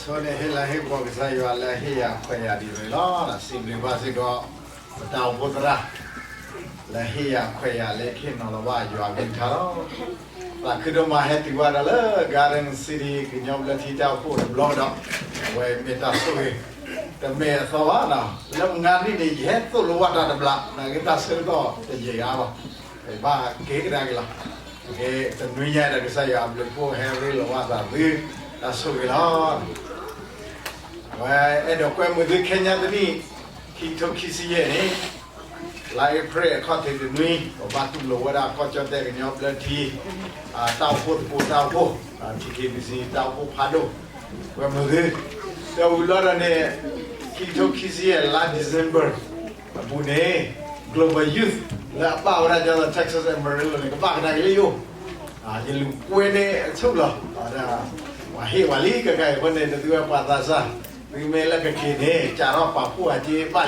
ဆိန့ၣ် ဟ့ၣ်လၤဟ့ၣ်ကပီၤကစၢ်ယွၤလၢဟ့ၣ်ယၤခွဲးယာ်ဒ်န့ၣ်လီၤ. စံးဘျုးဘၣ်စ့ၢ်ကီး ပတၢ်အိၣ်ဖှိၣ်သရၣ် လၢဟ့ၣ်ယၤခွဲးယာ်လၢဟ့ၣ်နီၤလီၤဘၣ်ယွၤအကလုၢ်ကထါလီၤ. သးခုဒိၣ်မး ဟဲတုၤဝဲဒၣ်လၢ Garden City ကညီဘျၢထံတၢ်အိၣ်ဖှိၣ်တဘျီကဒီး, အဝဲမ့ၢ်တၢ်ဆိၣ်ဂ့ၤ တမ့ၢ်အသီဘၣ်နီၤ. လၢမုၢ်ဂၤနံၣ်န့ၣ် ယဟဲသိၣ်လိဝဲတၢ်တဘျီ နာ်က့တၢ်ဆၢကတီၢ်တယံာ်အါဘၣ်, ဘၣ်က့ၤကဒါက့ၤလီၤ. တနွံညါဒီး ကစၢ်ယွၤအဘျုးအဖှိၣ်ဟဲရ့လိာ်ဘၣ်သးသု တၢ်ဆိၣ်ဂ့ၤလီၤ. အဝဲအဲၣ်ဒိးကွဲမုာ်သုခဲညါတနံၣ် ခံကထိခံဆံယဲၢ်န့ၣ် လါအ့ဖြ့ၣ်အခီၣ်ထံးတနွံ ပဘၣ်တူၢ်လိာ်ဝဲဒၣ်ကီၢ်ကၠီၣ်တဲၣ်ကညီဘျၢထံ တၢ်အိၣ်ဖှိၣ်သကိးတၢ်အိၣ်ဖှိၣ် T K B C တၢ်အိၣ်ဖှိၣ်ဖးဒိၣ် ကွဲမုာ်သု. ဒီးဝံၤလီၤဒီးန့ၣ် ခံကထိခံဆံယဲၢ် လါ December အပူၤန့ၣ် Global Youth လၢအပာ်ဝဲဒၣ်ဒ်သိး Texas Amarillo န့ၣ် ကဘၣ်ကဒါက့ၤလၢယအိၣ် ယလူၤကွဲန့ၢ်အဆူၣ်လီၤ. ဒီးပှၤဟ့ၣ်ဝဲလံ ခဲခါအံၤအဃိန့ၣ် နသုဝဲပှၤသးစၢ် သုမ့ၢ်လၢကက့ၤန့ၣ် ကးထီၣ်ပာ်ဖှိၣ်အစ့ဘၣ်လံ.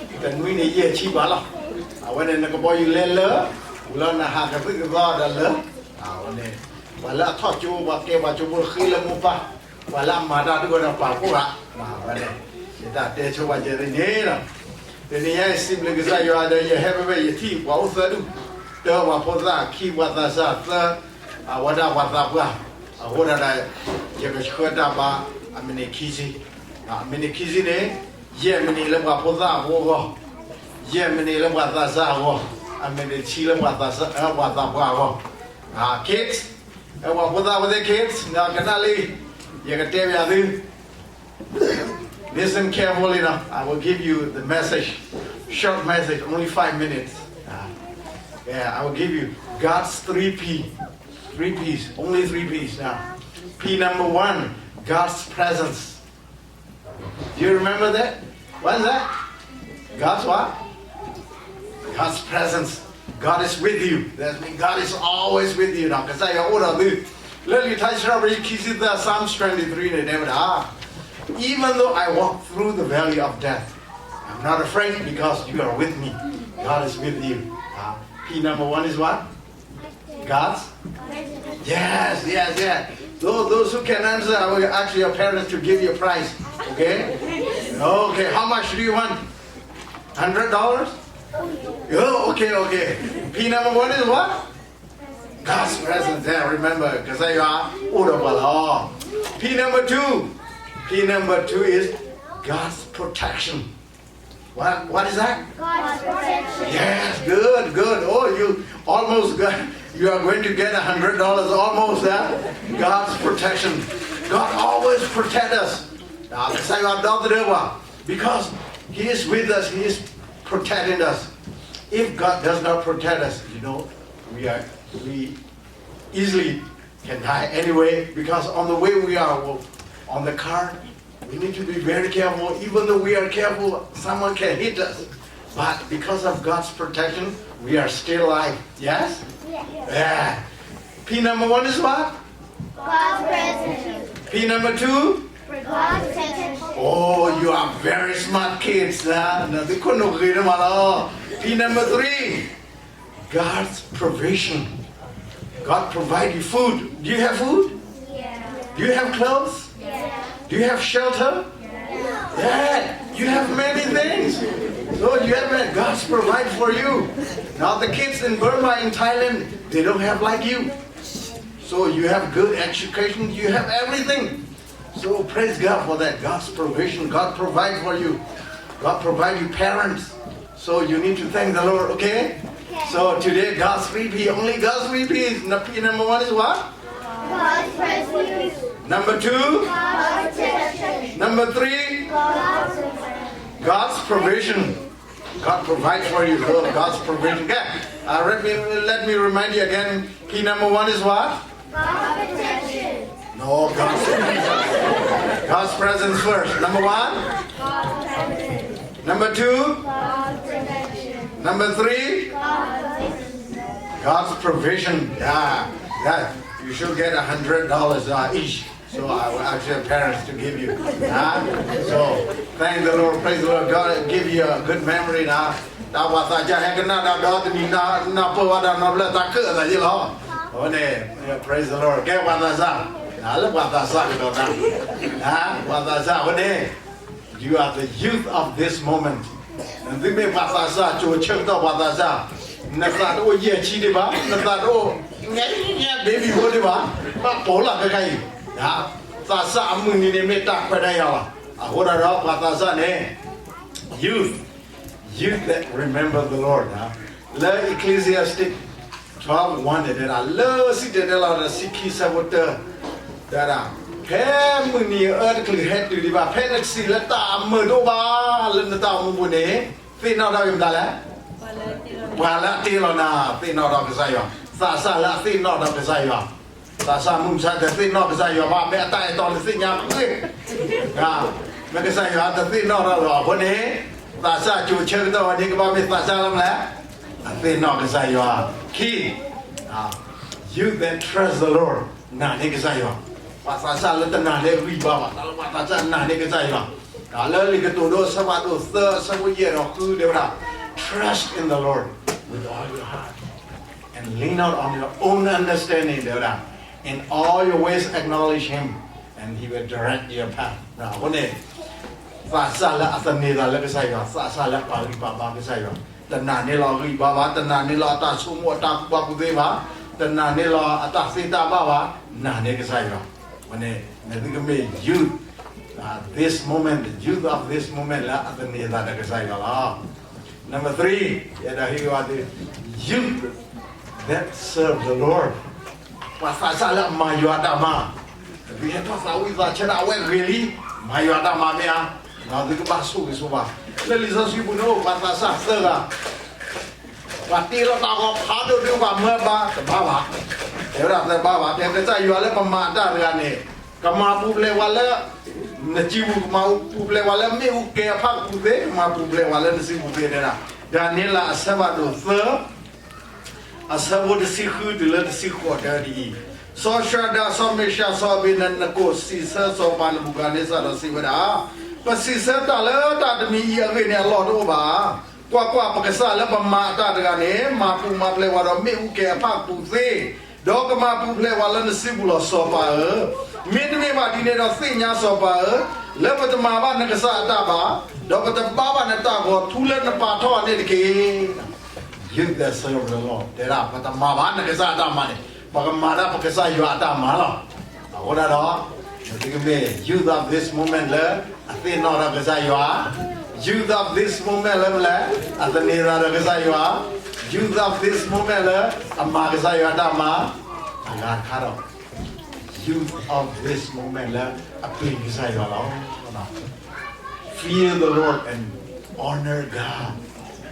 တနွံန့ၣ်ယဲၢ်ဆံဘၣ်လီၤ. အဝဲန့ၣ် နကဘီယူၤလဲလၢ ဝံၤလီၤနဟးကသုၣ်ကသီဒီးလၢ အဝဲန့ၣ် ပှၤလၢအထီၣ်ကၠိ ပှၤကဲပှၤကၠိဖိဃ့လၢမိၢ်ပၢ် ပှၤလၢအမၤတၢ်ဒုၣ်ဝဲဒီးပာ်ဖှိၣ်ဂၤ အဝဲန့ၣ် ယတၢ်တဲဆိပာ်စၢၤဒ်န့ၣ်လီၤ. တနံၤညါအံၤ စံးဘျုးကစၢ်ယွၤဒီး ယဟဲဖဲဖဲယထံၣ်ပှၤအိၣ်သၢဒူၣ်, တၢပှၤဖိသၣ်, ခံပှၤသးစၢ်, သၢ အဝဲဒၣ်ပှၤသးပှၢ်, အဃိဒၣ်ဒီး ယကဆှၢတၢ်ဘါအမံးနံးခံဆံ, အမံးနံးခံဆံန့ၣ် ယဲၢ်မံးနံးလၢပှၤဖိသၣ်အဖိအဂီၢ်, ယဲၢ်မံးနံးလၢပှၤသးစၢ်အဂီၢ်, အမံးနံးတဆံလၢပှၤသးစၢ်, ပှၤသးပှၢ်အဂီၢ်. Kids, ပှၤဖိသၣ်ဝဲသ့ၣ် kids, ကနၣ်လံ, ယကတဲဘၣ်သု Listen carefully now. I will give you the message. Short message, only five minutes. Uh, yeah, I will give you God's three P. Three P's, only three P's. Now, P number one, God's presence. Do you remember that? What is that? God's what? God's presence. God is with you. That means God is always with you. ဒီးကစၢ်ယွၤအိၣ်ဒီးသု, လၢလံာ်ထါစံးထီၣ်ပတြၢၤခံဆံသၢ Psalms twenty-three န့ၣ် တဲဝဲဒၣ်, Even though I walk through the valley of death, I'm not afraid because you are with me. God is with you. Uh, P number one is what? God's? Yes, yes, yes. Those, those who can answer, I will ask your parents to give you a prize. Okay? Okay, how much do you want? Hundred dollars? Oh, okay, okay. P number one is what? God's presence. Yeah, remember, ကစၢ်ယွၤအိၣ်ဒီးပှၤလီၤ. P number two. P number two is God's protection. What, what is that? God's protection. Yes, good, good. Oh, you almost got, you are going to get a hundred dollars almost, huh? God's protection. God always protect us. ကစၢ်ယွၤဒီသဒၢပှၤ, because He is with us, He is protecting us. If God does not protect us, you know, we are, we easily can die anyway, because on the way we are on the car, we need to be very careful. Even though we are careful, someone can hit us. But because of God's protection, we are still alive. Yes? Yes. Yeah. P number one is what? God's presence. P number two? God's protection. Oh, you are very smart kids. Huh? Now, they couldn't agree to my law. P number three. God's provision. God provide you food. Do you have food? Yeah. Do you have clothes? Yeah. Do you have shelter? Yeah. Yeah. You have many things. So you have God's provide for you. Now the kids in Burma, in Thailand, they don't have like you. So you have good education. You have everything. So praise God for that. God's provision. God provide for you. God provide you parents. So you need to thank the Lord, okay? So today, God's three P, only God's three P. Number one is what? God's presence. Number two? God's protection. Number three? God's provision. God provide for you. So God's provision. Okay. Uh, let me, let me remind you again. P number one is what? God's protection. No, God's presence. God's presence first. Number one? God's presence. Number two? God's protection. Number three? God's provision. God's provision. Yeah, yeah. You should get a hundred dollars uh, each. So I will ask your parents to give you. Huh? So thank the Lord, praise the Lord. God give you a good memory now. တၢ်ပှၤသးစၢ်ဟဲကနၣ်တၢ်ဒီတနံၤ နၢ်ပၢၢ်ဝဲဒၣ်နီတဘျီ တၢ်ကၢၣ်သးယ့ၢ်လီၤ. အဝဲန့ၣ် praise the Lord ကဲပှၤသးစၢ်, လၢပှၤသးစၢ်ကဒီးတၢ်, ပှၤသးစၢ်အဃိန့ၣ်, you are the youth of this moment. နသုမ့ၢ်ပှၤသးစၢ် ကၠိၤဆၢကတီၢ်ပှၤသးစၢ်, နသးတအိၣ်ယဲၢ်ဆံဒံးဘၣ်, နသးတအိၣ် baby ဖိဒံးဘၣ်, ဘၣ်ပိာ်လၢခဲခါအံၤ, သးစၢ်အမုၢ်နံၤန့ၣ်မ့ၢ်တၢ်ခွဲးတၢ်ယာ်လီၤ. အဃိဒီးပှၤသးစၢ်န့ၣ် youth, youth that remember the Lord, လၢ Ecclesiastes twelve one န့ၣ်တဲဒၣ်, လၢစံၣ်တဲၤတဲလီၤတဆံခံဆၢဖိတၢ, တဲဒၣ်, ဖဲမုၢ်နံၤအအၢတချုးဟဲတုၤဒံးဘၣ်, ဖဲနကစံးလၢတၢ်အမုာ်တအိၣ်ဘၣ်လၢနတၢ်အိၣ်မူပူၤန့ၣ်, သ့ၣ်နီၣ်ထီၣ်က့ၤမတၤလဲၣ်. ပှၤလၢအတ့လီၤနၤ, သ့ၣ်နီၣ်ထီၣ်ကစၢ်ယွၤ, သးစၢ်လၢအသ့ၣ်နီၣ်ထီၣ်ကစၢ်ယွၤ, သးစၢ်မုၢ်မဆါတသ့ၣ်နီၣ်ကစၢ်ယွၤဘၣ်, မ့ၢ်အတၢ်အဲၣ်တီလၢသ့ၣ်ညါပှ့ၤ, မ့ၢ်ကစၢ်ယွၤတသ့ၣ်နီၣ်ထီၣ်လီၤအဃိန့ၣ်, သးစၢ်ကၠိၤဆၢကတီၢ်ဝဲန့ၣ် ကဘၣ်မ့ၢ်သးစၢ်လၢမနုၤလဲၣ်, အသ့ၣ်နီၣ်ကစၢ်ယွၤ, ခံ you that trust the Lord, နာ်န့ၢ်ကစၢ်ယွၤ, ပှၤသးစၢ်လၢတနာ်န့ၢ်ဂံၢ်ဘါဘၣ်, တၢ်လၢပှၤသးစၢ်နာ်န့ၢ်ကစၢ်ယွၤ, လၢလံာ်ကတိၤဒိအဆၢဖးဒိၣ်သၢ အဆၢဖိယဲၢ်ဒီးဃုတဲဝဲဒၣ်, trust in the Lord with all your heart and lean not on your own understanding တဲဝဲဒၣ်, in all your ways acknowledge him and he will direct your path. အဃိန့ၣ်, သးစၢ်လၢအသန့ၤသးလၢကစၢ်ယွၤ, သးစၢ်လၢပာ်ဂံၢ်ပာ်ဘါကစၢ်ယွၤ, တနာ်န့ၢ်လီၤအဂံၢ်အဘါဘၣ်, တနာ်န့ၢ်လီၤအတၢ်ဆိကမိၣ်အတၢ်ကူၣ်ဘၣ်ကူၣ်သ့ဘၣ်, တနာ်န့ၢ်လီၤအတၢ်သ့တၢ်ဘၣ်ဘၣ်, နာ်န့ၢ်ကစၢ်ယွၤ, အဃိန့ၣ် နသုကမ့ၢ် youth, this moment, youth of this moment လၢအသန့ၤသးဒီးကစၢ်ယွၤလီၤ. Number three, ယအဲၣ်ဒိးဟ့ၣ်ဂံၢ်ဘါသု, youth that serve the Lord, ပှၤသးစၢ်လၢအမၤယွၤအတၢ်မၤ, သုဟဲထီၣ်သးဝံၣ်သးဆၢဒၣ်အဝဲဂ့ၤလံ, မၤယွၤအတၢ်မၤမ့ၢ်ဧါ, သုကဘၣ်ဆိၣ်ဂ့ၤဆိၣ်ဝါ, လၢလံာ်စီဆှံပူၤန့ၣ်အိၣ် ပှၤသးစၢ်သၢဂၤ ပှၤတ့လီၤတၢ်ဂီၤဖးဒိၣ်ဒုးပှၤမၢဘါတဘၣ်ဘၣ်, တဲဝဲဒၣ်တဘၣ်ဘၣ်, တဲကစၢ်ယွၤလၢပမၤအတၢ်တဂၤန့ၣ်, ကမၤပူၤဖျဲးပှၤလၢ နစုပူၤ, ကမၤပူၤဖျဲးပှၤလၢမ့ၣ်အူကဲၤအဖၣ်ပူၤသ့, ကမၤပူၤဖျဲးပှၤလၢနစုပူၤသ့တဲဒၣ်, ဒၤနံးယ့လးအဆၢဖးဒိၣ်သၢ အဆၢဖိတဆံဃုတုၤလၢတဆံဃိးတဲဝဲဒ်အံၤ, စီၤၡြၤဒၣ်, စီၤမ့ၡးရှး, စီၤအဘ့းနကိၣ် စံးဆၢစီၤပၤနဘူၤခၣ်နံစၢ်ဒီးစံးဝဲဒၣ်, ပစံးဆၢတၢ်လၢတၢ်တမံၤအံၤအဂ့ၢ်န့ၣ် အလီၢ်တအိၣ်ဘၣ်. ကွၢ်ကွၢ်, ပကစၢ်လၢပမၤအတၢ်တဂၤန့ၣ် မၤပူၤမၤဖျဲးပှၤဒီးမ့ၣ်အူကဲၤအဖၣ်ပူၤသ့, ဒီးကမၤပူၤဖျဲးပှၤလၢနစုပူၤလီၤ စီၤပၤဧၢ. မ့တမ့ၢ်ဘၣ်ဒ်န့ၣ်ဒီး သ့ၣ်ညါစီၤပၤဧၢ, လၢပတမၤဘၣ်နကစၢ်အတၢ်ဘၣ်, ဒီးပတဘါဘၣ်နတၢ်ဂီၤထူလၢနပာ်ထီၣ်အီၤန့ၣ်တက့ၢ်. Youth that serve the Lord တဲဒၣ် ပတမၤဘၣ်နကစၢ်အတၢ်မၤန့ၣ်, ပကမၤဒၣ်ပကစၢ်ယွၤအတၢ်မၤလီၤ. အဃိဒၣ်ဒီး, နသုကမ့ၢ် youth of this moment လၢအသ့ၣ်နီၣ်ထီၣ်ကစၢ်ယွၤ, youth of this moment လၢမနုၤလဲၣ်, အသန့ၤသးဒီးကစၢ်ယွၤ, youth of this moment လၢအမၤကစၢ်ယွၤအတၢ်မၤ, အဂၤတခါဒီး youth of this moment လၢအပျံၤကစၢ်ယွၤလီၤ. Fear the Lord and honor God.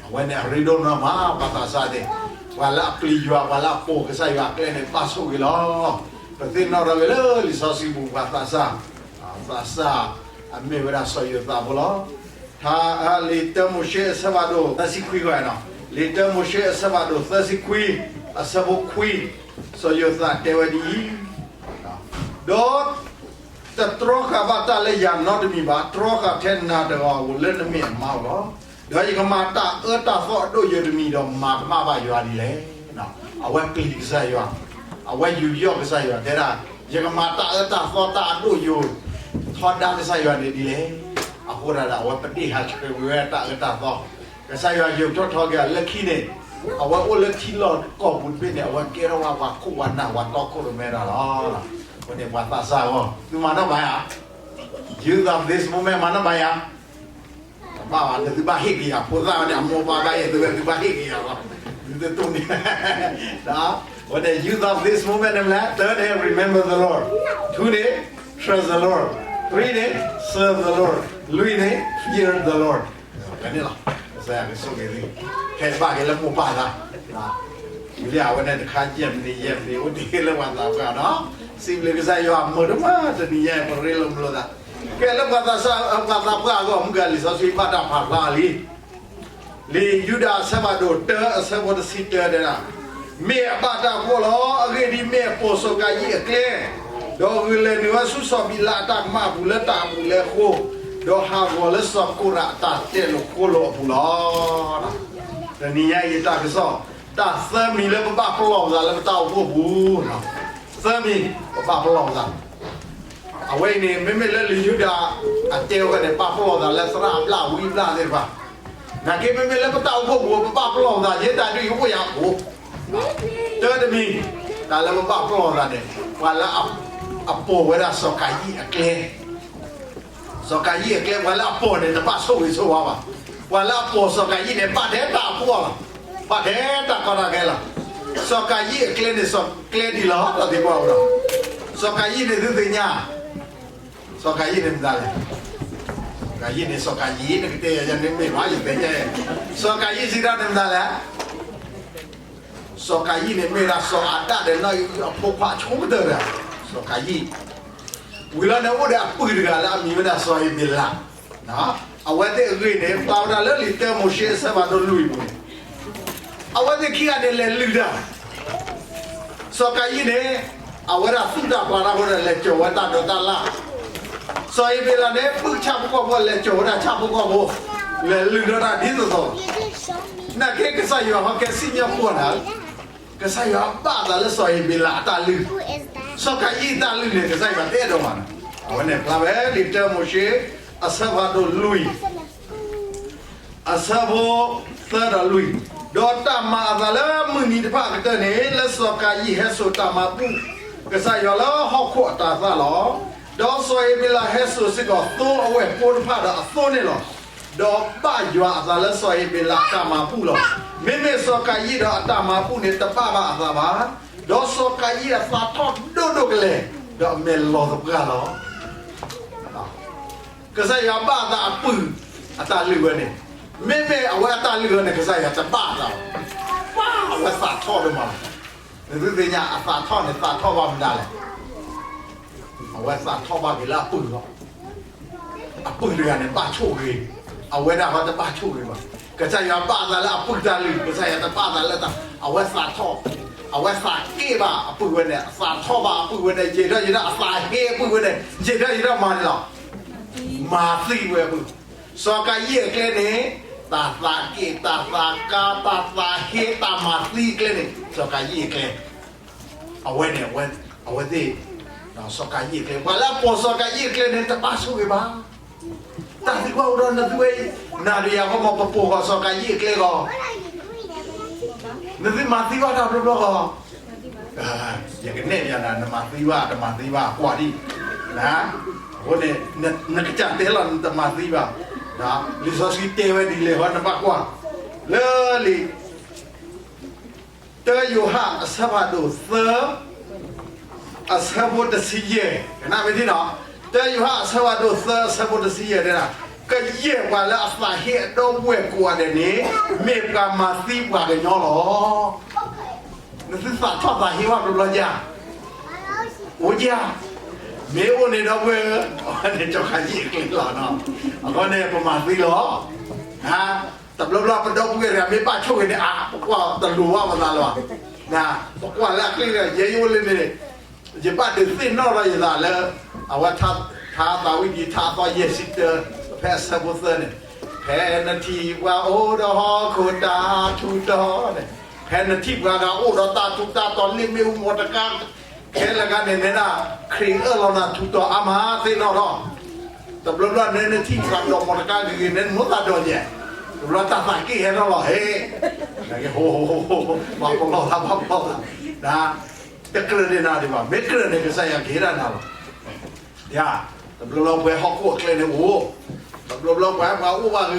အဝဲန့ၣ်အရ့ဒိၣ်နီၢ်မး ပှၤသးစၢ်သ့ၣ်, ပှၤလၢအပျံၤယွၤ ပှၤလၢအပိာ်ကစၢ်ယွၤအကျဲန့ၣ် ဘၣ်ဆိၣ်ဂ့ၤလီၤ. ပသ့ၣ်နီၣ်ထီၣ်က့ၤလၢလံာ်စီဆှံပူၤ ပှၤသးစၢ်, သးစၢ်အမ့ၢ်ဝဲဒၣ်စီၤယိၤသးဖိလီၤ. လံာ်တၢမိၤၡ့အဆၢဖးဒိၣ်သၢဆံခွံဂီၢ်နီၤ, လံာ်တၢမိၤၡ့အဆၢဖးဒိၣ်သၢဆံခွံ, အဆၢဖိခွံ, စီၤယိၤသးတဲဝဲဒ်အံၤ, ဒီး တတြီဃာ်ဘၣ်တၢ်လၢယၤနီတမံၤဘၣ်, တြီဃာ်ထဲနၤတဂၤဧိၤလၢနမ့ၢ်အမါဧိၤလီၤ. ဒီးယကမၤတၢ်အၢတၢ်သီအဒိၣ်ယိာ်တမံၤဒီးမၤကမၣ်ဘၣ်ယွၤဒ်လဲၣ်. အဝဲပျံၤကစၢ်ယွၤ, အဝဲယူးယီၣ်ကစၢ်ယွၤတဲဒၣ်, ယကမၤတၢ်အၢတၢ်သီတၢ်အဒိၣ်ယိာ်, ထီဒါကစၢ်ယွၤန့ၣ်ဒ်လဲၣ်. အဃိဒၣ်ဒီး အဝဲပဒ့ၣ်ဟးဆှဲးဝံၤဝဲတၢ်အၢတၢ်သီ, ကစၢ်ယွၤယိးထီၣ်ထီက့ၤအလၢခံန့ၣ်, အဝဲအိၣ်လၢထံလီၢ်ကီၢ်ပူၤတဘ့ၣ်န့ၣ် အဝဲကဲထီၣ်ဝဲပှၤခိၣ်ပှၤနၢ်ပှၤတီခိၣ်ရိၣ်မဲတၢ်လီၤ. အဃိန့ၣ်ပှၤသးစၢ်အဂီၢ် သုမၤနီၣ်မၤယၤ, youth of this moment မၤနီၣ်မၤယၤ, တဘၣ်ဘၣ် နသုဘၣ်ဟ့ၣ်က့ၤယၤ, ဖိသၣ်ဝဲန့ၣ် အမိၢ်ပၢ်ဘၣ်ယဲၢ်သုဝဲ သုဘၣ်ဟ့ၣ်က့ၤယၤလီၤ. သုတတိၢ်န့ၣ်, အဃိန့ၣ် youth of this moment န့ၣ်မနုၤလဲၣ်, တၢန့ၣ် remember the Lord, ထူန့ၣ် trust the Lord, သရံန့ၣ် serve the Lord, လွံၢ်န့ၣ် fear the Lord. ဖဲန့ၣ်လီၤ. ကစၢ်ယွၤကဆိၣ်ဂ့ၤသု, ဖဲဘၣ်က့ၤလၢမိၢ်ပၢ်သး, ဝံၤလံအဝဲန့ၣ်တခါယဲၢ်မံးနံးယဲၢ်မံးနံး အိၣ်တ့ၢ်လၢပှၤသးပှၢ်နီၤ, စံးဘျုးကစၢ်ယွၤမုာ်တမး တနံၤညါအံၤ ပရ့လိာ်မုာ်လိာ်သး, ကဲလၢပှၤသးစၢ် ပှၤသးပှၢ်အဂီၢ် မုၢ်ဂၤလံာ်စီဆှံဘၣ်တၢ်ဖးဖျါလံ လံာ်ယူဒၤအဆၢဖးဒိၣ်တၢ အဆၢဖိတဆံတၢတဲဒၣ်, မ့ၢ်အဘၣ်တၢ်အဃိလီၤ. အဂ့ၢ်ဒ်အံၤ, မ့ၢ်အပိာ်စီၤကၤယံၣ်အကျဲ, ဒီးဂုာ်လဲၤနုာ်ဝဲဆူစီၤဘံလးအတၢ်ကမၣ်အပူၤလၢတၢ်အပူၤလၢအဃိ, ဒီးဟးဂီၤလၢစီၤကိရးအတၢ်တဲလိာ်ဃိလိာ်အပူၤလီၤ. တနံၤညါအံၤတၢ်ကစီၣ်, တၢ်သၢမံၤလၢပဘၣ်ပလီၢ်ပသးလၢပတၢ်အိၣ်ဖှိၣ်ပူၤ, သၢမံၤ ပဘၣ်ပလီၢ်ပသး. အဝဲအံၤန့ၣ် မ့မ့ၢ်လၢလံာ်ယူဒၤအတဲဝဲန့ၣ် ပာ်ပလီၢ်သးလၢသရၣ်အဘျၣ်ဝံအဘျၣ်သ့ၣ်တဖၣ်, နာ်က့မ့မ့ၢ်လၢပတၢ်အိၣ်ဖှိၣ်ပူၤ ပဘၣ်ပလီၢ်ပသး ယဲတၢ်ဒုးယအိၣ်ယၤအိၣ်, တၢ်တမံၤ, တၢ်လၢပဘၣ်ပလီၢ်သးန့ၣ် ပှၤလၢအပိာ်ဝဲဒၣ်စီၤကၤယံၣ်အကျဲ စီၤကၤယံၣ်အကျဲ ပှၤလၢအပိာ်န့ၣ် တဘၣ်ဆိၣ်ဂ့ၤဆိၣ်ဝါဘၣ်. ပှၤလၢအပိာ်စီၤကၤယံၣ်န့ၣ် ဘၣ်ထဲတၢ်အဖှီၣ်လီၤ. ဘၣ်ထဲတၢ်ကီတၢ်ခဲလီၤ. စီၤကၤယံၣ်အကျဲန့ၣ် စီၤကျဲဒ်လဲၣ် တၢ်သံကွၢ်အိၣ်ဒီး, စီၤကၤယံၣ်န့ၣ်သုသ့ၣ်ညါ, စီၤကၤယံၣ်န့ၣ်မတၤလဲၣ်. စီၤကၤယံၣ်န့ၣ် စီၤကၤယံၣ် နကတဲယၤန့ၣ်မ့ၢ်ဘၣ် ယတဲယဲ, စီၤကၤယံၣ်စံးတၢ်န့ၣ်မတၤလဲၣ်. စီၤကၤယံၣ်န့ၣ်မ့ၢ်ဝဲဒၣ်စီၤအၤဒၣ်ဒီးနီၢ်အံၣ်အဖိခွါအဆိကတၢၢ်ဒီး, စီၤကၤယံၣ်, ဝံၤလီၤန့ၣ်အိၣ်ဒီးအပုၢ်တဂၤလၢအမံၤဝဲဒၣ်စီၤအ့ဘ့လး, အဝဲသ့ၣ်အဂ့ၢ်န့ၣ် ပာ်ဝဲဒၣ်လၢလံာ်တၢမိၤၡ့အဆၢဖးဒိၣ်လွံၢ်အပူၤန့ၣ်, အဝဲသ့ၣ်ခံဂၤန့ၣ်လဲၤလုၢ်တၢ် စီၤကၤယံၣ်န့ၣ် အဝဲဒၣ်သူၣ်တၢ်ပျၢ်တၢ်အဃိဒီး လဲၤကၠီၤဝဲတၢ်ဒိးတၢ်လၣ်, စီၤအ့ဘ့လးန့ၣ် ပုၢ်ဆၣ်ဖိကီၢ်ဖိလဲၤကၠီၤဝဲဒၣ်ဆၣ်ဖိကီၢ်ဖိ, လဲၤလုၢ်ထီၣ်တၢ်ဒ်သိးသိး, နာ်က့ကစၢ်ယွၤဟီကဲစံၣ်ညီၣ်ကွီၢ်နၤ, ကစၢ်ယွၤဘၣ်အသးလၢစီၤအ့ဘ့လးအတၢ်လုၢ်, စီၤကၤယံၣ်အတၢ်လုၢ်န့ၣ် ကစၢ်ယွၤတအဲၣ်ဒိးဘၣ်နၤ, အဝဲန့ၣ်ဖျါဝဲလံာ်တၢမိၤၡ့ အဆၢဖးဒိၣ်လွံၢ် အဆၢဖိသၢဒီးလွံၢ်, ဒီးတၢ်မၤအသးလၢမုၢ်နံၤတဖၣ်အကတၢၢ်န့ၣ် လၢစီၤကၤယံၣ်ဟဲစိာ်တၢ်မၤဘူၣ်ကစၢ်ယွၤလၢဟီၣ်ခိၣ်အတၤသၣ်လီၤ. ဒီးစီၤအ့ဘ့လးဟဲစိာ်စ့ၢ်ကီးသိအဝဲၢ်ကိတဖၣ်ဒီးအသိန့ၣ်လီၤ. ဒီးဘၣ်ယွၤအသးလၢစီၤအ့ဘ့လးအတၢ်မၤဘူၣ်လီၤ. မ့မ့ၢ်စီၤကၤယံၣ်ဒီးအတၢ်မၤဘူၣ်န့ၣ် တဘၣ်ဘၣ်အသးဘၣ်. ဒီးစီၤကၤယံၣ်အသးထီၣ်ဒိၣ်ဒိၣ်ကလဲာ်, ဒီးအမဲာ်လီၤသပှၢ်လီၤ. ကစၢ်ယွၤဘၣ်အသးအပုၢ်အတၢ်လုၢ်ဝဲန့ၣ်, မ့မ့ၢ်အဝဲအတၢ်လုၢ်ဝဲန့ၣ် ကစၢ်ယွၤတဘၣ်အသးဘၣ်, အဝဲသးထီၣ်ဒိၣ်မးလီၤ. နသုသ့ၣ်ညါအသးထီၣ်န့ၣ် သးထီၣ်ဘၣ်မတၤလဲၣ်. အဝဲသးထီၣ်ဘၣ်က့ၤလၢအပုၢ်လီၤ. အပုၢ်တဂၤန့ၣ် ဘၣ်ဆိၣ်ဂ့ၤ, အဝဲဒၣ်ဟီတဘၣ်ဆိၣ်ဂ့ၤဘၣ်. ကစၢ်ယွၤဘၣ်အသးလၢအပုၢ်တၢ်လုၢ်, ကစၢ်ယွၤတဘၣ်အသးလၢတၢ်, အဝဲသးထီၣ်, အဝဲသးက့ၣ်ဘၣ်အပုၢ်ဝဲန့ၣ်, အသးထီၣ်ဘၣ်အပုၢ်ဝဲန့ၣ်, ယံာ်ထီၣ်ယံာ်ထီၣ်အသးဟ့အပုၢ်ဝဲန့ၣ်, ယံာ်ထီၣ်ယံာ်ထီၣ်မၤန့ၣ်လီၤ. မၤသံဝဲအပုၢ်, စီၤကၤယံၣ်အကျဲန့ၣ်, တၢ်သးက့ၣ်, တၢ်သးကါ, တၢ်သးဟ့, တၢ်မၤသံအကျဲန့ၣ်, စီၤကၤယံၣ်အကျဲ အဝဲန့ၣ်, အဝဲသ့ၣ်, စီၤကၤယံၣ်အကျဲ, ပှၤလၢအပိာ်စီၤကၤယံၣ်အကျဲန့ၣ် တဘၣ်ဆိၣ်ဂ့ၤဘၣ်. တၢ်သံကွၢ်အိၣ်ဒီးနသုဝဲ, နၤဒီးယၤဂီၢ်မး ပပိာ်ဃီၤစီၤကၤယံၣ်အကျဲဂီၢ်, နသုမၤသံဘၣ်တၢ်ဘျီဘျီဂီၢ်. ယကနဲၣ်ယၤနၤ, နမၤသံဘၣ်တမၤသံဘၣ်ကွၢ်ဒံး, အဃိန့ၣ်, နကစၢ်တဲလီၤနတမၤသံဘၣ်, လံာ်စီဆှံတဲဝဲဒ်လဲၣ်ဃီ နဘၣ်ကွၢ်, လၢလံာ် တၢယိၤဟၣ်အဆၢဖးဒိၣ်သၢ, အဆၢဖိတဆံယဲၢ်, ကနၣ်မ့ၢ်ထံနီၤ, တၢယိၤဟၣ်အဆၢဖးဒိၣ်သၢ အဆၢဖိတဆံယဲၢ်တဲဒၣ်, ကယဲၢ်ပှၤလၢအသးဟ့အဒီပုၢ်ဝဲၢ်ကိးဂၤဒဲးန့ၣ်, မ့ၢ်ပှၤမၤသံပှၤကညီလီၤ. နသုသးထီၣ်သးဟ့ဝဲတဘျီဧါ, အိၣ်ဧါ, မ့ၢ်အိၣ်န့ၣ်ဒီပုၢ်ဝဲၢ်ဧၢ, အဝဲန့ၣ်စီၤကၤယံၣ်အကျဲလီၤနီၤ, အဃိန့ၣ်ပမၤသံလီၤ. တဘျီဘျီပဒီပုၢ်ဝဲၢ်တဂၤမ့ၢ်ဘၣ်ဆိၣ်ဂ့ၤန့ၣ် အါ ပကွၢ်တလိၤဘၣ်ပသးလၢၤဘၣ်, ပကွၢ်လၢအကျဲလၢယဲယအိၣ်လၢန့ၣ်, ယဘၣ်ဒုးသ့ၣ်နီၣ်ထီၣ်ယသးလၢ, အဝဲထါသးဝံၣ်တံ ထါအသီယဲၢ်ဆံတၢ, ဖဲအဆၢဖိသၢန့ၣ်, ဖဲနထံၣ်ပှၤအိၣ်ဒီးဟီၣ်ခိၣ်တၢ်ထူးတီၤန့ၣ်, ဖဲနထံၣ်ပှၤဂၤအိၣ်ဒီးတၢ်ထူးတၢ်တီၤ လ့ၣ်မ့ၣ်အူမီၢ်တကါ ခဲလၢာ်ဂၤန့ၣ် နဲဒၣ် ခရံာ်အၢၣ်လီၤနၤထူးတီၤအါမး သ့ၣ်နီၣ်ထီၣ်, တဘျီဘျီန့ၣ် နထံၣ်ပှၤဒိးမီၢ်တကါဂ့ၤဂ့ၤန့ၣ် နမိၣ်သးဒီးယဲၢ်, တဘျီတၢ်သးက့ၣ်ဟဲထီၣ်လီၤဟ့, ဟိဟိဟိ, ဘၣ်ပလီၢ်သး ဘၣ်ပလီၢ်သး, တကြၢးန့ၢ်နၤဒံးဘၣ်, မ့ၢ်ကြၢးန့ၣ် ကစၢ်ယွၤကဟ့ၣ်ဒၣ်နၤလီၤ. ယၤ, တဘျီဘျီပှၤဟီၣ်ခိၣ်အကျဲန့ၣ်အိၣ်, တဘျီဘျီပှၤ ပှၤအိၣ်ဘၣ်ဂ့ၤဂ့ၤ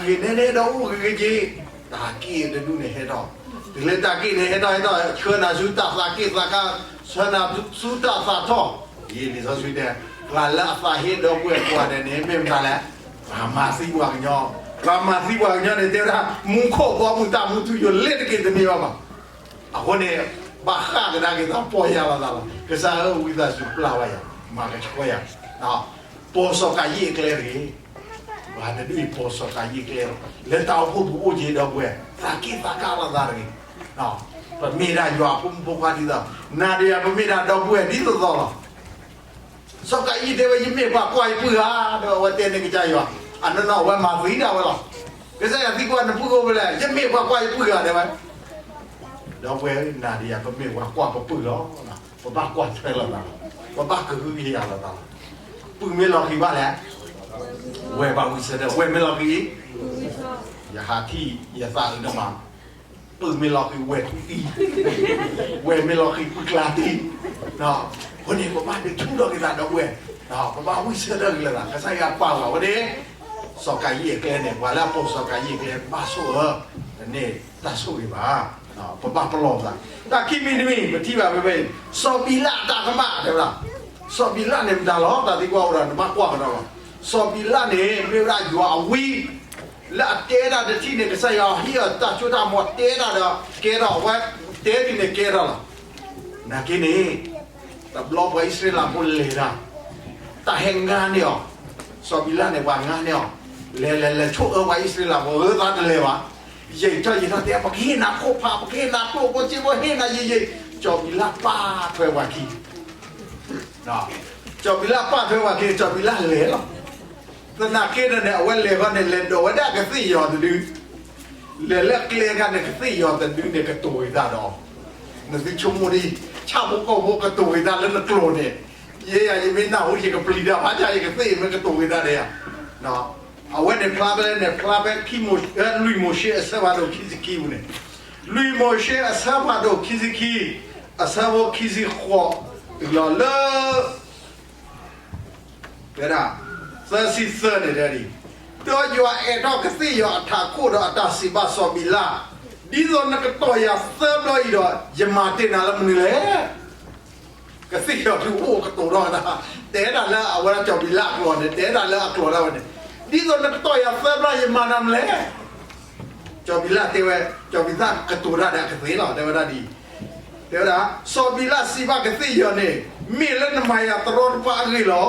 နဲနဲဒီးအိၣ်ဂ့ၤဂ့ၤက့ၤ, တၢ်က့ၣ်တဒူၣ်န့ၣ်ဟဲထီၣ်, တုၤလၢတၢ်က့ၣ်န့ၣ်ဟဲထီၣ်ဟဲထီၣ် ဆှၢနၤဆူတၢ်သးက့ၣ်သးကါ, ဆှၢနၤဆူတၢ်သးထီၣ်, ယံာ်လံာ်စီဆှံတဲ, ပှၤလၢအသးဟ့ဒီပုၢ်ဝဲၢ်ကိးဂၤဒဲးန့ၣ် မ့ၢ်မတၤလဲၣ်, ပှၤမၤသံပှၤကညီ, ပှၤမၤသံပှၤကညီန့ၣ် တဲဝဲဒၣ် မူခိၣ်ဘီမုၢ်တၢ်မူထူယိာ် လ့ၤတက့ၤတန့ၢ်ဘၣ်ဘၣ်. အဃိန့ၣ်, ဘၣ်ဃးကဒါက့ၤသး ပီၢ်ယၢ်လီၤသးလီၤ. ကစၢ်ဧၢ, ဝံသးစူၤပျၢ်ဝဲယၤ, မၤကဆှီယၤ, ပိာ်စီၤကၤယံၣ်အကျဲတဂ့ၤ. ပှၤတဒူၣ်အံၤ ပိာ်စီၤကၤယံၣ်အကျဲလီၤ. လၢတၢ်အိၣ်ဖှိၣ်ပူၤအိၣ်က့ၤဒီပုၢ်ဝဲၢ်, သးက့ၣ်သးကါလီၤသးတဂ့ၤ. ပမ့ၢ်ဒၣ်ယွၤအဖိမုၣ်ဖိခွါဒ်သိး, နၤဒီးယၤ ပမ့ၢ်ဒၣ်ဒီပုၢ်ဝဲၢ်ဒ်သိးသိးလီၤ. စီၤကၤယံၣ်တဲဝဲ ယမ့ၢ်ပှၤကွၢ်ယပုၢ်ဧါ, ဒီးအဝဲတဲန့ၣ်ကစၢ်ယွၤ, အနီၢ်နီၢ်အဝဲမၤသံဒၣ်ဝဲလီၤ. ကစၢ်ယွၤသံကွၢ်နပုၢ်အိၣ်ဖဲလဲၣ်, ယမ့ၢ်ပှၤကွၢ်ယပုၢ်ဧါ တဲဝဲ. ဒီပုၢ်ဝဲၢ်ဧၢ, နၤဒီးယၤ ပမ့ၢ်ပှၤကွၢ်ပပုၢ်လီၤ. ပဘၣ်ကွၢ်ထွဲလိာ်သးလီၤ. ပဘၣ်ကဟုကယာ်လိာ်သးလီၤ. ပုၢ်မ့ၢ်လီၤဃံၤဘၣ်လဲၣ်, ဝဲၢ်ဘၣ်ဝံစၢၤဒၣ်, ဝဲၢ်မ့ၢ်လီၤဃံၤ, ယဟးထံၣ်ယသးအုးဒိၣ်မး, ပုၢ်မ့ၢ်လီၤဃံၤဝဲၢ်ထူတံၢ်, ဝဲၢ်မ့ၢ်လီၤဃံၤပုၢ်ကျါတံၢ်, အဃိန့ၣ် ပဘၣ်ဒုးဆူၣ်ထီၣ်က့ၤသးဒီးဝဲၢ်, ပဘၣ်ဝံစၢၤဒၣ်က့ၤလၢၤသး, ကစၢ်ယွၤပာ်လီၤဝဲန့ၣ်, စီၤကၤယံၣ်အကျဲန့ၣ် ပှၤလၢအပိာ်စီၤကၤယံၣ်အကျဲ ဘၣ်ဆိၣ်အၢ, တန့ၢ်တၢ်ဆိၣ်ဂ့ၤဘၣ်, ပဘၣ်ပလီၢ်ပသး, တၢ်ခံမံၤတမံၤ ပထံၣ်ဘၣ်ဖဲဖဲအံၤ, စီၤဘံလးအတၢ်ကမၣ်တဲဝဲဒၣ်, စီၤဘံလးန့ၣ်မတၤလီၤ, တၢ်သံကွၢ်အိၣ်ဒီး နဘၣ်ကွၢ်ကဒီးလီၤ, စီၤဘံလးန့ၣ် မ့ၢ်ဝဲဒၣ်ယွၤအဝံ လၢအတဲတၢ်တထံၣ်န့ၣ် ကစၢ်ယွၤဟ့ၣ်အီၤတၢ်စိတၢ်ကမီၤတဲတၢ်ဒီး ကဲထီၣ်ဝဲ, တဲဒ်န့ၣ်ကဲထီၣ်လီၤ. နာ်က့န့ၣ်, တဘျီပှၤအံၣ်စရ့လးဖိလဲၤတၢ်, တၢ်ဟဲငါန့ၢ်အီၤ, စီၤဘံလးန့ၣ် ပှၤငါန့ၢ်အီၤ, လဲၤလဲၤလဲၤဆိၣ်အၢပှၤအံၣ်စရ့လးဖိ အၢသးတလဲၤဘၣ်, ယံာ်ထီၣ်ယံာ်ထီၣ်တဲ ပကဟ့ၣ်နၤခိၣ်ဖး ပကဟ့ၣ်နၤကျိၣ်ဖိစ့ဖိ ဟ့ၣ်နၤယံာ်ယံာ်, စီၤဘံလးပာ်ထွဲပှၤခံ စီၤဘံလးပာ်ထွဲပှၤခံ စီၤဘံလးလဲၤလီၤ. သနာ်က့ဒီးန့ၣ် အဝဲလဲၤဃီန့ၣ် လဲၤဒိးဝဲဒၣ်ကသ့ၣ်ယီၤတဒု, လဲၤလၢကျဲခါန့ၣ် ကသ့ၣ်ယီၤတဒုန့ၣ် ကတိၤဂ့ၤတၢ်ဒီး, နသုဆိကမိၣ်ဒ် ဆၣ်ဖိကီၢ်ဖိကတိၤဂ့ၤတၢ်လၢနကျိာ်န့ၣ်, ယဲယၤယမ့ၢ်နၢ်ဟူယကပျံၤတၢ်ဖးဆါ ယကသ့ၣ်မ့ၢ်ကတိၤဂ့ၤတၢ်ဒီးယၤ, အဝဲန့ၣ်ဖျါဖဲလဲၣ်န့ၣ် ဖျါဖဲ လွံၢ်မိၤၡ့အဆၢဖးဒိၣ်ခံဆံခံပူၤန့ၣ်, လွံၢ်မိၤၡ့အဆၢဖးဒိၣ်ခံဆံခံ, အဆၢဖိခံဆံဃိး, တုၤလီၤလၢ ဝဲဒၣ် သၢဆံသၢန့ၣ်တဲဒ်အံၤ, ဒီးယွၤအဲၣ်ထီၣ်ကသ့ၣ်ယီၤအထးခိၣ်ဒီးအတၢ်စံးဘၣ်စီၤဘံလး, ဒ်သိးနကတီၢ်ယၤသၢဘျီအံၤဒီး ယမၤတ့ၢ်နၤလၢမနုၤလဲၣ်. ကသ့ၣ်ယီၤဒုးအိၣ်ကတိၤထီၣ်ဝဲဒၣ်, တဲဒၣ်လၢအဝဲဒၣ်စီၤဘံလးအကျိာ်န့ၣ် တဲဒၣ်လၢအကျိာ်ဒၣ်ဝဲန့ၣ်, ဒ်သိးနကတီၢ်ယၤသၢဘျီ ယမၤနၤမနုၤလဲၣ်. စီၤဘံလးတဲဝဲ, စီၤဘံလးကတိၤတၢ်ဒီးအကသ့ၣ်လီၤ တဲဝဲဒၣ်ဒ်အံၤ, တဲဝဲဒၣ် စီၤဘံလးစံးဘၣ်ကသ့ၣ်ယီၤန့ၣ်, မ့ၢ်လၢနမၤယၤတရီတပါအဂ့ၢ်လီၤ.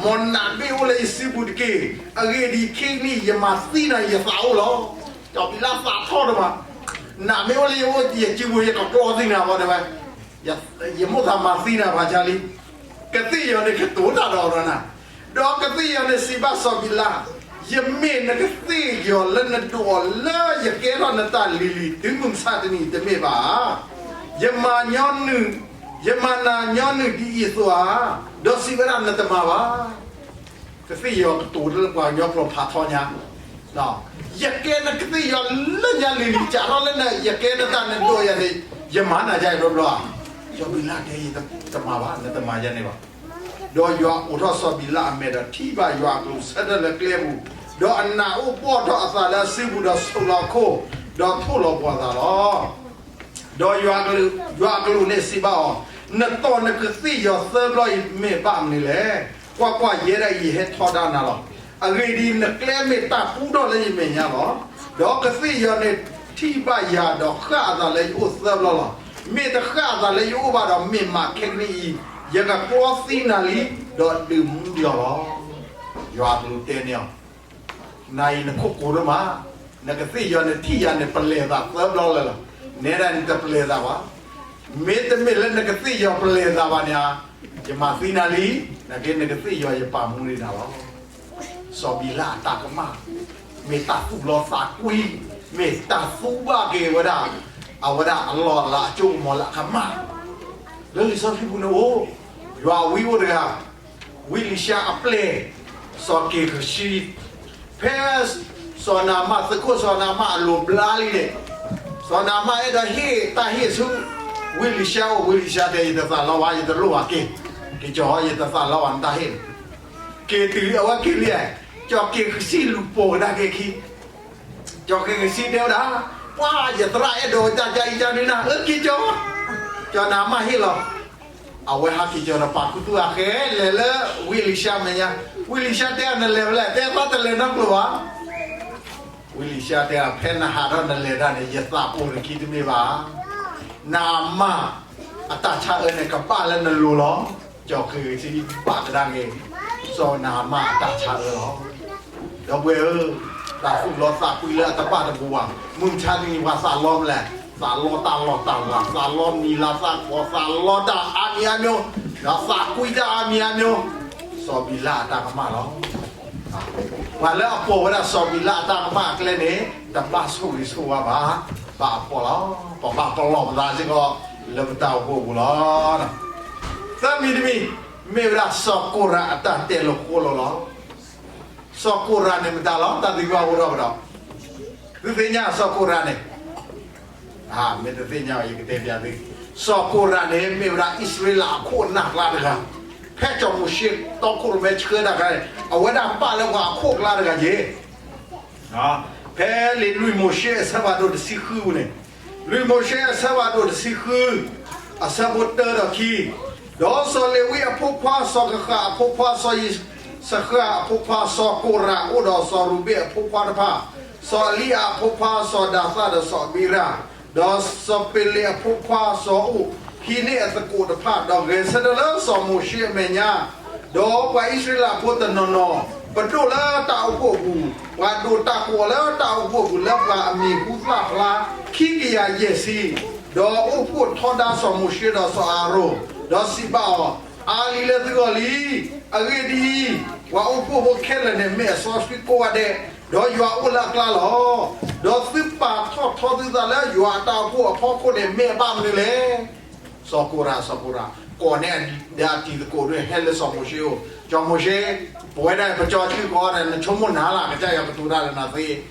မ်နးမ့ၢ်အိၣ်လၢယစုပူၤတက့ၢ်. အဂ့ၢ်ဒ်အံၤ, ခဲကနံၣ်အံၤ ယမၤသံနၤ ယသးအိၣ်လီၤ. စီၤဘံလးသးထီၣ်ဒိၣ်မး, နးမ့ၢ်အိၣ်လၢယအိၣ်ယစုပူၤ ယကကျီသံနၤဘၣ်တဲဝဲ, ယမိၣ်သးမၤသံနၤဖးဆါလံ. ကသ့ၣ်ယီၤန့ၣ်ကတိၤတၢ်ဒီးအီၤဒီးနၤ, ဒီးကသ့ၣ်ယီၤန့ၣ်စံးဘၣ်စီၤဘံလး, ယမ့ၢ်နကသ့ၣ်ယီၤလၢနဒိးအီၤလၢယကဲထီၣ်နတၢ်လံၤလံၤ တုၤမုၢ်မဆါတနံၤအံၤတမ့ၢ်ဘၣ်ဧါ. ယမၤညီနုၢ်, ယမၤနၤညီနုၢ်ဒ်အံၤအသိးဧါ. ဒီးစံးဝဲဒၣ်နတမၤဘၣ်. ကသ့ၣ်ယီၤကတိၤလၢပှၤကညီကျိာ်ဖးထီညါ, ယကဲနကသ့ၣ်ယီၤလၢညါလံၤလံၤ စးထီၣ်လၢနယကဲနတၢ်နဒိးယၤန့ၣ်, ယမၤနၤယၤတဘျီဘျီဧါ. စီၤဘံလးတဲ ယတမၤဘၣ်, နတမၤယၤန့ၣ်ဘၣ်. ဒီးယွၤအိးထီၣ်စီၤဘံလးအမဲာ်ဒီးထံၣ်ဘၣ်ယွၤအကျိၤဆၢထၢၣ်လၢကျဲပူၤ, ဒီးအနးအိၣ်ဘှီၣ်ထီၣ်အသးလၢအစုပူၤဒီးဆိးလီၤအခိၣ်, ဒီးထိၣ်လီၤပှီၢ်သးလီၤ. ဒီးယွၤအကလူးန့ၣ်စံးဘၣ်အီၤ, နတီၢ်နကသ့ၣ်ယီၤသၢဘျီအံၤမ့ၢ်ဘၣ်မနုၤလဲၣ်. ကွၢ်ကွၢ်, ယဲဒၣ်အံၤယဟဲထီဒါနၤလီၤ. အဂ့ၢ်ဒ်အံၤ, နကျဲမ့ၢ်တၢ်ပူထီၣ်လၢယမဲာ်ညါလီၤ. ဒီးကသ့ၣ်ယီၤန့ၣ်ထံၣ်ဘၣ်ယၤဒီးဃၣ်အသးလၢယအိၣ်သၢဘျီလီၤ. မ့ၢ်တဃၣ်အသးလၢယအိၣ်ဘၣ်ဒီးမ့ၢ်မးခဲကနံၣ်အံၤ, ယကကျီသံနၤလံ, ဒီးဒုးမူလီၤလီၤ. ယွၤအကလူးတဲန့ၢ်အီၤ, နၤအံၤနခိၣ်ကိၤဒိၣ်မး, နကသ့ၣ်ယီၤန့ၣ်ထံၣ်ယၤန့ၣ်ပလဲၤသးသၢဘျီလၢာ်လီၤ. နဲဒၣ်နတပလဲၤသးဘၣ်. မ့တမ့ၢ်လၢနကသ့ၣ်ယီၤပလဲၤသးဘၣ်န့ၣ်, ယမၤသံနၤလံ, နာ်က့နကသ့ၣ်ယီၤယပာ်မူန့ၢ်နၤလီၤ. စီၤဘံလးအတၢ်ကမၣ်, မ့ၢ်တၢ်သူၣ်လီသးကွံ, မ့ၢ်တၢ်သူဘၣ်က့ၤဝဲဒၣ်, အဝဲဒၣ်အလီၢ်အလၤအစိကမီၤလၢအကမၣ်, လၢလံာ်စီဆှံပူၤန့ၣ်အိၣ်, ယွၤအဝံအိၣ်တဂၤ, ဝံလံၤၡါအပျဲၢ်, စီၤက့ၤဃစံ, ဖဲ စီၤနၤမၣ်သုးခိၣ်စီၤနၤမၣ်အလိၤဘျါလံန့ၣ်, စီၤနၤမၣ်အဲၣ်ဒိးဟ့ၣ်တၢ်ဟ့ၣ်ဆူ ဝံလံၤၡါအိၣ်, ဝံလံၤၡါတဲ ယတသးလီဘၣ်, ယတလိၣ်ဘၣ်က့ၤ, က့ၤကၠီၤ ယတသးလီဘၣ်နတၢ်ဟ့ၣ်န့ၣ်, က့ၤတုၤအဝဲက့ၤလံ, စီၤက့ၤဃစံလူၤပိာ်ကဒါက့ၤခံ စီၤက့ၤဃစံတဲဝဲဒၣ်, ပှၤယသရၣ်အဲၣ်ဒိးတၢ်ကအံၤကန့ၣ်နၤ, အၢက့ၤကၠီၤ, စီၤနၤမၣ်ဟ့ၣ်လီၤ, အဝဲဟးက့ၤကၠီၤဒီးပာ်ခူသူၣ်အဃဲလဲၤလၢဝံလံၤၡါမဲာ်ညါ, ဝံလံၤၡါတဲအီၤနလဲၤဖဲလဲၣ်, တဲသီတလဲၤနီတကျိၤဘၣ် ဝံလံၤၡါတဲ, ဖဲနဟးထီၣ်နလဲၤတၢ်န့ၣ် ယသးပိာ်နခံတမ့ၢ်ဘၣ်. နမၢ်အတၢ်ဆါအၢန့ၣ် ကဘၣ်လၢနလိၤလီၤ. စီၤက့ၤဃစံဘၣ်ကဒါက့ၤ စီၤနၤမၣ်အတၢ်ဆါအၢလီၤ. ဒီပုၢ်ဝဲၢ်ဧၢ, တၢ်သူၣ်လီသးကွံလၢအတဘၣ်တဘူးဘၣ်. မုၢ်မဆါတနံၤပှၤသးလီမနုၤလဲၣ်, သးလီတၢ်လီၢ်တၢ်လၤ, သးလီမံၤလၤသးကီၤ, သးလီတၢ်အါမံၤအါမျိၣ်, ဒီးသးကွံတၢ်အါမံၤအါမျိၣ်, စီၤဘံလးအတၢ်ကမၣ်လီၤ. ပှၤလၢအပိာ်ဝဲဒၣ်စီၤဘံလးအတၢ်ကမၣ်အကျဲန့ၣ် တဘၣ်ဆိၣ်ဂ့ၤဆိၣ်ဝါဘၣ်, ဘၣ်အဖှီၣ်လီၤ. ပဘၣ်ပလီၢ်ပသးစ့ၢ်ကီး လၢပတၢ်အိၣ်ဖှိၣ်အပူၤလီၤ. သၢမံၤတမံၤ, မ့ၢ်ဝဲဒၣ်စီၤကိရးအတၢ်တဲလိာ်ဃိလိာ်လီၤ. စီၤကိရးန့ၣ်မတၤလီၤ တၢ်သံကွၢ်အိၣ်ထီၣ်ကဒီး, သုသ့ၣ်ညါစီၤကိရးန့ၣ်, မ့ၢ်တသ့ၣ်ညါဘၣ် ယကတဲပျးသု, စီၤကိရးန့ၣ် မ့ၢ်ဝဲဒၣ်အံၣ်စရ့လးအခိၣ်အနၢ်ကျါတဂၤ, ဖဲစီၤမိၤၡ့တီခိၣ်ရိၣ်မဲဆှၢတၢ်ခါန့ၣ် အဝဲဒၣ်ပာ်လၢပှၤအခိၣ်အကျါတဂၤက့ၤ ဖဲလံာ်လွံၢ်မိၤၡ့အဆၢဖးဒိၣ်တဆံဃုပူၤန့ၣ်, လွံၢ်မိၤၡ့အဆၢဖးဒိၣ်တဆံဃု, အဆၢဖိတၢဒီးခံ, ဒီးစီၤလ့ၤဝံအဖိခွါ စီၤကဃးအဖိခွါ စီၤယံးစဃးအဖိခွါ စီၤကိရး အိၣ်ဒီးစီၤရူၤဘ့ၣ်အဖိခွါတဖၣ်, စီၤအလံအၤအဖိခွါ စီၤဒၤသၣ်ဒီးစီၤအဘံရၣ်, ဒီးစီၤပ့လ့းအဖိခွါစီၤအိၣ်, ဟံးန့ၢ်အသကိးတဖၣ်, ဒီးဂဲၤဆၢထၢၣ်လၢစီၤမိၤၡ့အမဲာ်ညါ, ဒီးပှၤအံၣ်စရ့လးဖိတနီၤနီၤ ပဒိၣ်လၢတၢ်အိၣ်ဖှိၣ်အပူၤ, ပှၤဒိးတၢ်ကိးအီၤလၢတၢ်အိၣ်ဖှိၣ်အပူၤ လၢပှၤအမံၤဟူသၣ်ဖျါ ခံကယၤယဲၢ်ဆံ, ဒီးအိၣ်ဖှိၣ်ထီဒါစီၤမိၤၡ့ဒီးစီၤအၤရိၣ်, ဒီးစံးဘၣ်အီၤ, အါလံလၢသုဂီၢ်လံ. အဂ့ၢ်ဒ်အံၤ, ပှၤအိၣ်ဖှိၣ်ဖိခဲလၢာ်န့ၣ် မ့ၢ်အစီဆှံကိးဂၤဒဲး, ဒီးယွၤအိၣ်လၢအကျါလီၤ. ဒီးသုပာ်ထီၣ်ထီသုသးလၢယွၤအတၢ်အိၣ်ဖှိၣ်အဖီခိၣ်န့ၣ် မ့ၢ်အဘၣ်မနုၤလဲၣ်. စီၤကိရး, စီၤကိရး, ကိးန့ၢ်အတံၤသကိးဒီး ဟဲလၢစီၤမိၤၡ့အအိၣ်, စီၤမိၤၡ့, ပဝဲဒၣ်ပကၠီဆူၣ်ကီးန့ၣ် နဆိကမိၣ်နၤလၢ်ကစၢ်ယွၤကတိၤတၢ်ဒီးနၤသ့,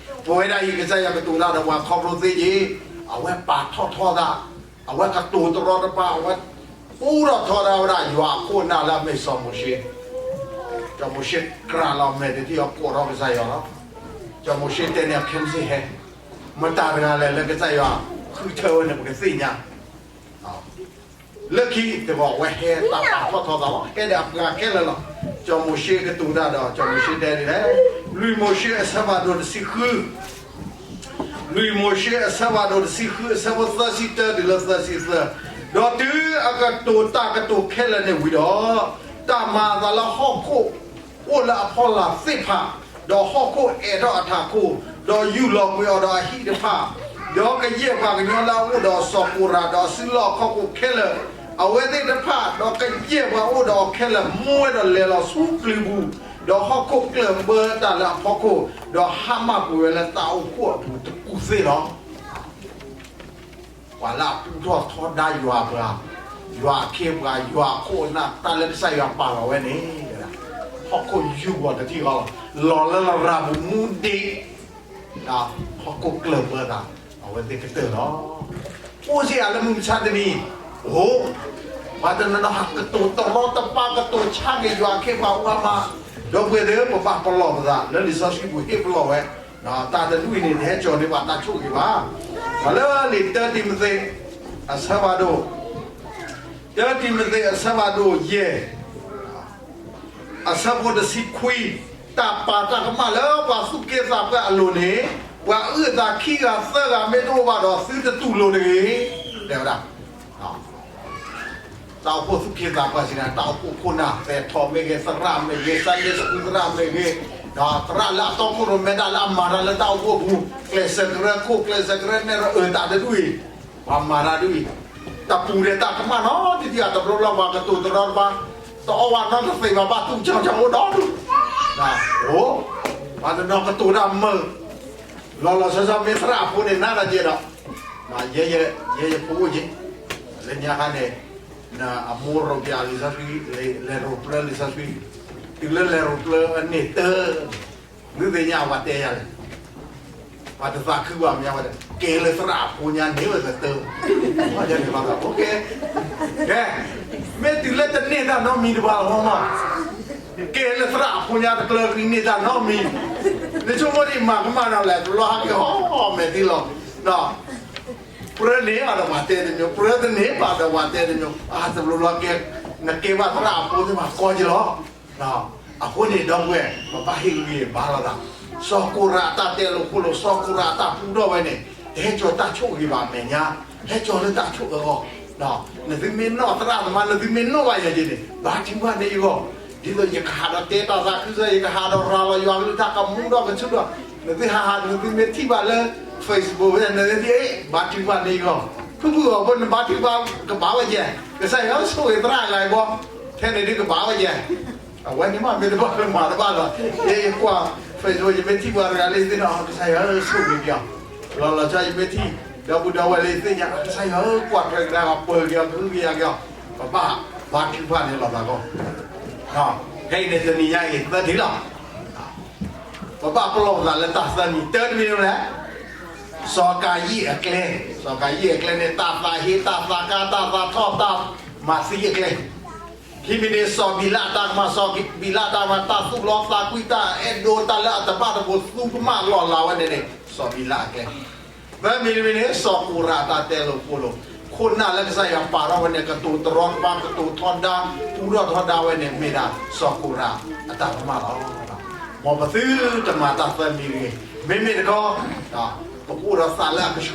ပဝဲဒၣ်အံၤကစၢ်ယွၤကတိၤတၢ်ဒီးပှၤခီဖျိသ့က့ၤ, အဝဲပာ်ထီၣ်ထီသး, အဝဲကတိၤတရီတပါ, အဝဲပူထီၣ်ထီဒၣ်ဝဲဒၣ်ယွၤအခိၣ်အနၢ်လၢအမ့ၢ်စီၤမိၤၡ့, စီၤမိၤၡ့ကြၢးလီၤမဲာ်တထံၣ်အီၤကိးထီၣ်ကစၢ်ယွၤလီၤ. စီၤမိၤၡ့တဲန့ၢ်အခဲမုၢ်ဆ့ၣ်ဟဲ, မတၤတဂၤလဲၣ်လၢကစၢ်ယွၤဃုထၢဝဲန့ၣ် ပကသ့ၣ်ညါ လၢခံတဂီၤဝဲဟဲတၢ်ပာ်ထီၣ်ထီသးလီၤ, ဟဲဒီးအပှၤခဲလၢာ်လီၤ. စီၤမိၤၡ့ကတိၤတၢ်ဒီး စီၤမိၤၡ့တဲဒ်လဲၣ်, လွံၢ်မိၤၡ့အဆၢဖးဒိၣ်တဆံဃု, လွံၢ်မိၤၡ့အဆၢဖးဒိၣ်တဆံဃု အဆၢဖိသၢဆံတၢတုၤလၢသၢဆံသၢ, ဒီးတုၤအကတိၤတၢ်ကတိၤခဲလၢာ်န့ၣ်ဝံၤဒီး, တၢ်မၤအသးလၢဟီၣ်ခိၣ် အိၣ်လၢအဖီလာ်သ့ၣ်တဖၣ်, ဒီးဟီၣ်ခိၣ်အဲးထီၣ်အထးခိၣ်, ဒီးယူၢ်လီၤကွံာ်အီၤဒီးအဟံၣ်တဖၣ်, ဒီးကယဲၢ်ပှၤကညီလၢအအိၣ်ဒီးစီၤကိရး ဒီးအစုလၢအခီၣ်ခိၣ်ခဲလၢာ်, အဝဲသ့ၣ်တဖၣ်, ဒီးကယဲၢ်ပှၤအိၣ်ဒီးအီၤခဲလၢာ် မူဝဲဒီးလဲၤလီၤဆူပျံၤပူၤ, ဒီးဟီၣ်ခိၣ်ကျၢၢ်ဘၢတၢ်လၢအဖီခိၣ်, ဒီးဟါမၢ်ကွံာ်ဝဲလၢတၢ်အိၣ်ဖှိၣ်အပူၤတကူးသ့လီၤ. ပှၤလၢအပူထီၣ်ထီဒါယွၤပှၤ, ယွၤအခ့အပှၤ, ယွၤအခိၣ်အနၢ်, တၢ်လၢကစၢ်ယွၤပာ်လီၤဝဲန့ၣ်, ဟီၣ်ခိၣ်ယူၢ်ဂီၤတထံၣ်ဃီလီၤ, လီၤလၢလရာ်ပူၤမူဒံး, ဟီၣ်ခိၣ်ကျၢၢ်ဘၢသး, အဝဲသ့ၣ်ကတၢၢ်လီၤ. အိၣ်စ့ၢ်ကီးလၢမုၢ်မဆါတနံၤ, အိၣ်, ပှၤတနီၤနီၤဟးကတိၤတရီတပါ ကတိၤဆါက့ၤယွၤအခ့အပှၤအါမး, ဒီပုၢ်ဝဲၢ်သ့ၣ်ဧၢ, ပဘၣ်ပလီၢ်ပသး လၢလံာ်စီဆှံပူၤဟ့ၣ်ပလီၢ်ဝဲ, တၢ်တဒူၣ်အံၤန့ၣ် တဟဲကၠီၤန့ၢ်ဘၣ်တၢ်ဆိၣ်ဂ့ၤဘၣ်. ဒီးလၢလံာ်တၢတံၤမသ့း အဆၢဖးဒိၣ်, တၢတံၤမသ့းအဆၢဖးဒိၣ်ယဲၢ်, အဆၢဖိတဆံခွံ, တၢ်ပာ်တၢ်ကမၣ်လၢပှၤသူၣ်က့သးပှၢ်အလိၤန့ၣ်, ပှၤအုၣ်အသးခံဂၤသၢဂၤမ့ၢ်တအိၣ်ဘၣ်ဒီး သုတတူၢ်လိာ်တဂ့ၤ, တဲဝဲဒၣ်. တၢ်အိၣ်ဖှိၣ်သူၣ်က့သးပှၢ်စံးန့ၣ် တၢ်အိၣ်ဖှိၣ်ခိၣ်နၢ် သဲးထီၣ်မ့ၢ်ဂ့ၤ, သရၣ်မ့ၢ်ဂ့ၤ, Sunday school သရၣ်မ့ၢ်ဂ့ၤ, ဒီးသရၣ်လၢအတီခိၣ်ရိၣ်မဲတၢ်လၢအမၤတၢ်လၢတၢ်အိၣ်ဖှိၣ်အပူၤ, ကျဲးစၢးကရၢခိၣ် ကျဲးစၢးကရၢနဲၣ်ဒီးအၢတၢ်တဒူၣ်အံၤ, ပှၤမၤတၢ်ဒ်အံၤ, တၢ်ပူၤဒဲးတၢ်ကမၣ်နီတထံၣ် အတဘျီဘျီပှၤကတိၤတရီတပါ, တအီၣ်ဘၣ်နီတသ့ၣ်ဘၣ် ဘၣ်သူၣ်ကၠီကၠီအိၣ်ဒီဒူၣ်, အိၣ်, ပှၤတနီၤကတိၤတၢ်မုာ်, လီၤလီၤဆီဆီမ့ၢ်သရၣ်အဖိန့ၣ် နၢ်တၢ်ကဲဒီး, ယဲယဖိအိၣ်က့ၤ, လၢညါခါန့ၣ်, အမိၢ်ရိၣ်ပျးလံာ်စီဆှံ, လဲၤရိၣ်ဖျၢလံာ်စီဆှံ, တုၤလၢလဲၤရိၣ်ဖျၢအန့ၣ်တၢ်, မနုၤသ့ၣ်ညါပှၤတဲယၤလဲၣ်, ပှၤတသးခုဘၣ်မ့ၢ်ဝဲ, ကဲလၢသရၣ်အဖိညါန့ၣ်ဝဲသတၢ်, ကဲ, မ့ၢ်တုၤလၢတန့ၢ်တၢ်နီတမံၤတဘၣ်လီၤမး, ကဲလၢသရၣ်အဖိညါတကျၢၤကန့ၢ်တၢ်နီတမံၤ, နဆိကမိၣ်ဒ်မၤကမၣ်ဒီးလဲၣ် တဘျီဟဲက့ၤဟီၣ်မဲာ်သံလီၤ, ပြၢန့ၢ်အီၤဒီးပှၤတဲတမံၤ, ပြၢတန့ၢ်ဘၣ်ဒီးပှၤတဲတမံၤ, အါတဘျီလီၤကဲ, နကဲဘၣ်သရၣ်အဖိသ့ၣ်မးကီက့ၤလီၤ. အဃိန့ၣ် ဒီပုၢ်ဝဲၢ် ပဘၣ်ဟ့ၣ်ဂံၢ်ဘါလိာ်သး, စီၤကိရးအတၢ်တဲလိာ်ဃိလိာ်, စီၤကိရးအတၢ်ပူထီၣ်ဝဲန့ၣ်, တဟဲကၠီၤတၢ်ဆိၣ်ဂ့ၤဘၣ်အမဲာ်ညါ, ဟဲကၠီၤလၢတၢ်ဆိၣ်အၢအဂီၢ်, နသုမ့ၢ်နီၣ်သရၣ်သမါ နသုမ့ၢ်နီၣ်ဘၣ်ယၤက့ၤန့ၣ် ဘါထုကဖၣ်န့ၢ်အဂီၢ်, ဒ်သိးယကဟးဒီးတဲတၢ်သးခုကစီၣ်, ယကဟးဒီးရၤလီၤယွၤကလုၢ်ကထါကမူဒီးကဆူဒီး, နသုဟးဟး နသုမ့ၢ်ထံၣ်ဘၣ်လၢ Facebook ဝဲ နသုသ့ၣ် ဘါထုကဖၣ်န့ၢ်အဂီၢ်, ဖုၣ်ဖုၣ်အီၤဖိ နဘါထုကဖၣ်ကဘၣ်ဝဲယဲၢ်, ကစၢ်ယွၤဆိၣ်ဂ့ၤသရၣ်အဂၤအံၤဘီ, ထဲန့ၣ်ဒုးကဘၣ်ဝဲယဲၢ် အဝဲန့ၣ်မ့ၢ်တဘၣ်လၢမၤတဘၣ်လီၤ. ယဲယကွၢ် Facebook ယမ့ၢ်ထံၣ်ပှၤတဂၤလၢယသ့ၣ်နီၣ် ကစၢ်ယွၤဧၢ ဆိၣ်ဂ့ၤက့ၤအီၤ, လီၤလီၤဆီဆီယမ့ၢ်ထံၣ် ဒီပုၢ်ဒီဝဲၢ်လၢယသ့ၣ်ညါ ကစၢ်ယွၤဧၢ ကွၢ်ထွဲကဒါက့ၤ ပၢၤက့ၤအီၤ ကဟုကယာ်က့ၤအီၤ, ပဘၣ်ဘါထုကဖၣ်န့ၢ်လိာ်သးအဂီၢ်. ဖဲအံၤန့ၣ်တနံၤညါအံၤသၢထံၣ်လီၤ. ပဘၣ်ပလီၢ်ပသးလၢတၢ်သၢမံၤ, တၢတမံၤန့ၣ်လဲၣ်, စီၤကၤယံၣ်အကျဲ, စီၤကၤယံၣ်အကျဲန့ၣ် တၢ်သးဟ့ တၢ်သးကါ တၢ်သးထီၣ် တၢ်မၤသံအကျဲ, ခံမံၤန့ၣ် စီၤဘံလးအတၢ်ကမၣ်, စီၤဘံလးအတၢ်ကမၣ် တၢ်သူၣ်လီသးကွံ တၢ်အဲၣ်ဒိးတၢ်လၢအတဘၣ်တဘိး သူကမၣ်လီၤလးဝဲန့ၣ်န့ၣ် စီၤဘံလးအကျဲ သၢမံၤတမံၤန့ၣ် စီၤကိၤရးအတၢ်တဲလိာ်ဖိလိာ်, ခိၣ်နၢ်လၢကစၢ်ယွၤပာ်ထီၣ်ဝဲန့ၣ် ကတိၤတရီတပါ ကတိၤထီဒါ တူၢ်ထီၣ်ထီဒါဝဲန့ၣ် မ့ၢ်ဒၣ်စီၤကိၤရးအတၢ်ကမၣ်လီၤ. မ်ပသုတမၤတၢ်သၢမံၤတဂ့ၤ, မ့မ့ၢ်တခီ ပကအိၣ်ဒီးသးလၢအကဆှီ,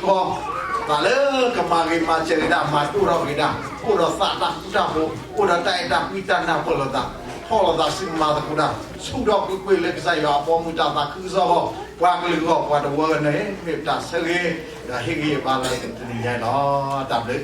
သးလၢကမၤဂ့ၤမၤစၢၤက့ၤဒၣ် မၤဒိၣ်ထီၣ်က့ၤဒၣ်, အိၣ်ဒီးသးတၢ်ဃူတၢ်ဖိး, အိၣ်ဒီးတၢ်အဲၣ်တၢ်ကွံ တၢ်နၢ်ပၢၢ်လိာ်သး, ထီၣ်လိာ်သးဆူမၤသကိးတၢ်, ဆူၣ်ထီၣ်ကွ့ၢ်ကွ့ၢ်လၢကစၢ်ယွၤအဘီအမုၢ်တၢ်သးခုကစီၣ်အဂီၢ်, ပှၤကလုာ်အဂီၢ် ပှၤတဝၢအဂီၢ်န့ၣ် မ့ၢ်ပတၢ်ဆၢဂ့ၤ, ဒီးဟ့ၣ်ဂံၢ်ဟ့ၣ်ဘါလၢတနံၤညါအံၤလီၤ. တၢ်ဘျုး